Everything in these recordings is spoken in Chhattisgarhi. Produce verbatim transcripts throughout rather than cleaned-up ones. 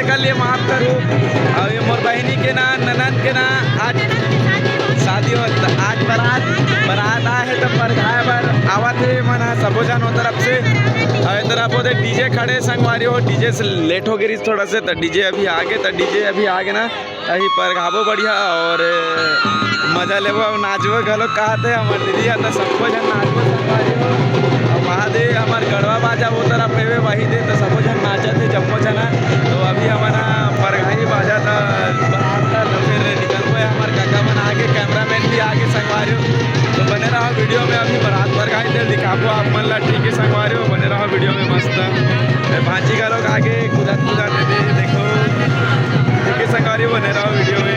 कर लिए माफ करू। अउ ये मोर बहिनी के ना, ननद के ना, आज शादी हो, आज बारात, बारात आए हे त परघाए बर आवत हे मन ह सबो झन ओ तरफ से। अउ ए तरफ ओदे डीजे खड़े संगवारी हो, डीजे से लेट हो गे रिहिस थोड़ा से, त डीजे अभी आगे, त डीजे अभी आगे ना, अभी परघाबो बढ़िया अउ मजा लेबो अउ नाचबो घलो कहत हे हमर दीदी ह, त सबो झन नाचबो संगवारी हो। अउ वहाँ दे हमर गड़वा बाजा वो तरफ हेवे, वही दे त सबो झन नाचत हे जम्मो झना। तो अभी हमन ह परघाई बाजा त बारात ला, त फिर निकलबो हे हमर काका मन आगे, कैमरामैन भी आगे संगवारी हो। तो बने रहो वीडियो में, अभी बारात परघाई दे दिखाबो आप मन ला, ठीक है संगवारी हो, बने रहो वीडियो में मस्त। ए, भांची घलोक आगे कूदत कूदत दे, देखो, ठीक है संगवारी हो, बने रहो वीडियो में।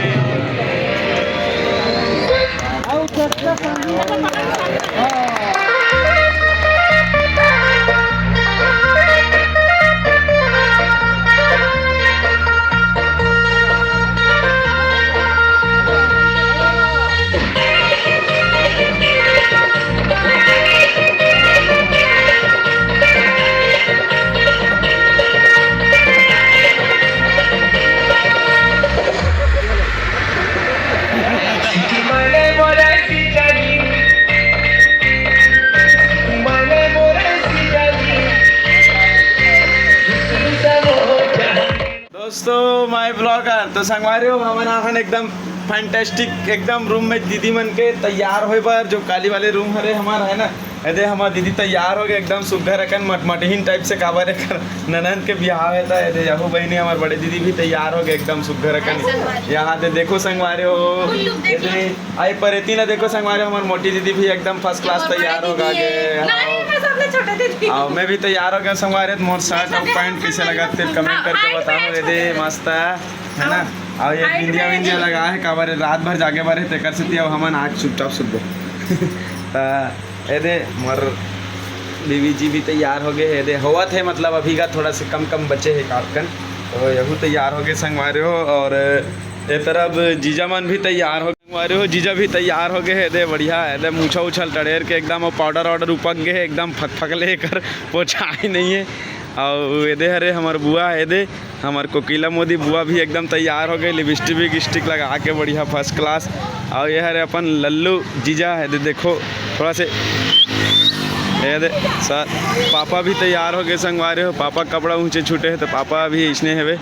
दोस्तों, माय ब्लॉगर, तो संगवारी हो, हमन आखन एकदम फैंटास्टिक, एकदम रूम में दीदी मन के तैयार होए बर, जो काली वाले रूम हरे हमार, है ना, एदे हमार दीदी तैयार हो गे एकदम सुग्घर अकन मटमटहीन टाइप से, काबर एकर ननद के बिहाव हे, त एदे यहू बहिनी हमार बड़े दीदी भी तैयार हो गे एकदम सुग्घर अकन। यहाँ दे देखो संगवारी हो, एदे आई परेती ना, देखो संगवारी हो, हमार मोटी दीदी भी एकदम फर्स्ट क्लास तैयार हो गे। नहीं, मैं सबसे छोटे दीदी। आओ, मैं भी तैयार हो गया संगवारी हो, मोर शर्ट अउ पैंट कैसे लगा, फिर कमेंट करके बताओ। एदे मस्त है, है ना? अउ ये बिंदिया विंदिया लगा है, काबर रात भर जागे बर है, तेकर सेती अब हमन आज चुपचाप सुतबो। त एदे मोर बीवी जी भी तैयार हो गए, एदे होवत है, मतलब अभी का थोड़ा से कम कम बचे है काटकन, तो यहू तैयार हो गए संगवारी हो। अउ ए तरफ जीजा मन भी तैयार हो गए संगवारी हो, जीजा भी तैयार हो गए है, एदे बढ़िया है, एदे मूछा उछल टड़ेर के एकदम, अउ पाउडर वाउडर उपक गए है एकदम, फकफक ले एकर पोछाई नहीं है। अउ एदे हरे हमर बुआ, एदे हमर कोकिला मोदी बुआ भी एकदम तैयार हो गए, लिपस्टिक विपस्टिक लगा के बढ़िया फर्स्ट क्लास। अउ ये हरे अपन लल्लू जीजा है, दे देखो थोड़ा से, ये दे सर, पापा भी तैयार हो गए संगवारी हो, पापा कपड़ा ऊंचे छूटे है तो पापा भी इसने हेवे।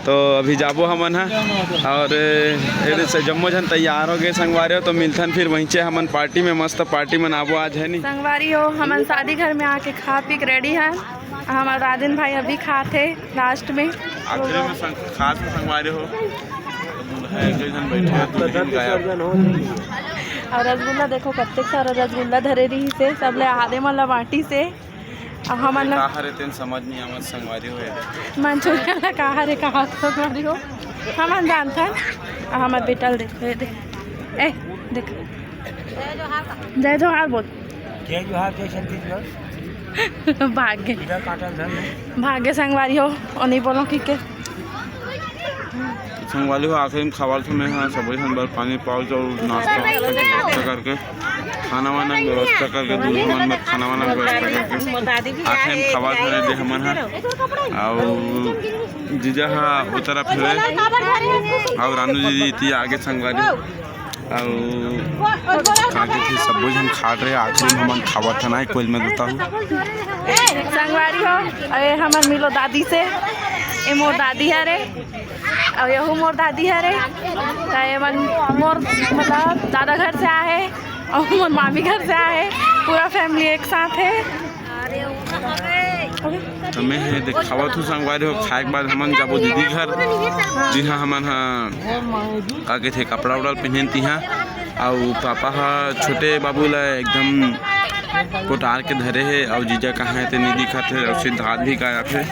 तो अभी जाबो हमन हा, अउ ये दे से जम्मो झन तैयार हो गए संगवारी हो, तो मिलथन फिर वहीं से हमन पार्टी में, मस्त पार्टी मनाबो आज, है नी संगवारी हो। हमन शादी घर में आके खा पी के रेडी है। हमार दादिन भाई अभी खात हे लास्ट में। आखिरी में संग-, खास में संगवारी हो। तो दूल्हा एक जन बैठे हैं, दुल्हन गायब। अउ रसगुल्ला देखो, कतेक सारा रसगुल्ला धरे रहिसे, सब ले आधे मन ला बांटिसे। अउ हमन ला का हरे तेन समझ नहीं आवत संगवारी हो। मंचूरियन ला का हरे, का संगवारी हो, हमन जानथन। अउ हमर बेटा ल देखो, ये दे, ए, देख, जय जोहार बोल। जय जोहार, जय छत्तीसगढ़। भाग्य। इधर काटल धन है। भाग्य संगवारी हो, ओ नहीं बोलो कि के। संगवारी हो, आखिरी में खवाल थे मैं, हाँ, सबो झन बर पानी पाउच अउ नाश्ता वास्ता के व्यवस्था करके, खाना वाना के व्यवस्था करके, दूल्हा मन बर खाना वाना के व्यवस्था करके, आखिरी में खवाल थे दे हमन हा। अउ जीजा हा ओ तरफ हवे, अउ रानू दीदी इति आगे संगवारी हो। अउ का कहिथे, सबो झन खात रहे, आखिरी में हमन खावत हन, कोई मैं देता हूँ। संगवारी हो, अरे हमर मिलो दादी से, ए मोर दादी हरे, अउ यहू मोर दादी हरे, त ये मन मोर मतलब दादा घर से आए हे, अउ मोर मामी घर से आए हे, पूरा फैमिली एक साथ है। त मैं हे देखावत हूँ संगवारी हो, खाए के बाद हमन जाबो दीदी घर, जिहाँ हमन हा का कहिथे कपड़ा उपड़ा पहने तिहाँ, अउ पापा हा छोटे बाबू ला एकदम कोटार के धरे हे, अउ जीजा कहाँ हे ते नहीं दिखत हे, अउ सिद्धार्थ भी गायब हे।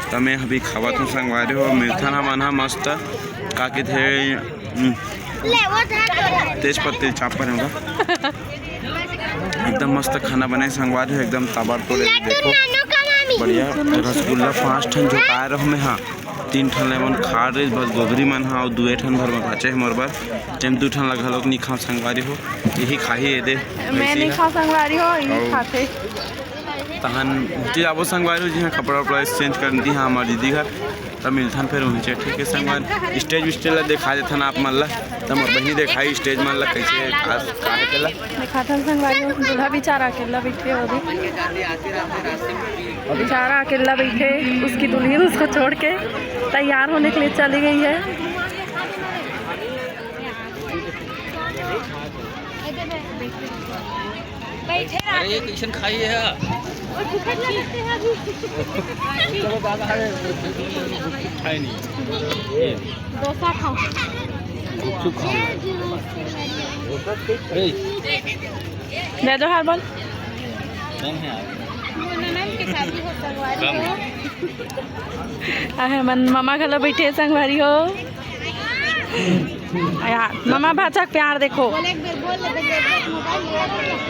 त मैं अभी खावत हूँ संगवारी हो, मिलथन हमन हा मस्त का कहिथे, हम्म, तेज पत्ते चाप पर होगा। एकदम मस्त खाना बनाए संगवारी हो, एकदम ताबड़तोड़, देखो बढ़िया रसगुल्ला पाँच ठन झोंकाए रहो मैं, हाँ तीन ठन लेमन खा रहे बस गोगरी मन, हाँ दुए ठन भर में बाचे हे मोर बर, जेम दू ठन ला घलोक नहीं खाओ संगवारी हो, यही खाही एदे। मैं नहीं खाओ संगवारी हो, यही खाथे। तहन उठे जाबो संगवारी हो, जी हाँ कपड़ा उपड़ा एक्सचेंज कर दी हाँ हमार दीदी घर। त मिलथन फिर उहें, ठीक है संगवारी। स्टेज विस्टेज ला दिखा देथन आप मन ला, त मोर बहिनी दिखाही स्टेज मन ला कैसे का, का हे तेला। दिखाथन संगवारी, दूल्हा बेचारा अकेला बैठे हो अभी। बेचारा अकेला बैठे, उसकी दुल्हन उसको छोड़ के तैयार होने के लिए चली गई है। अरे, ये कैसन खाई है? खाए नहीं। डोसा खाओ। गुपचुप खाओ। ए। जय जोहार बोल। कम है यार। वो ननद के शादी हो, संगवारी हो। आहे मन ममा घलो बैठे, संगवारी हो। यार, ममा भाचा के प्यार देखो। बोले एक बेर बोल ले, बोल ले, एक बेर मोबाइल ले।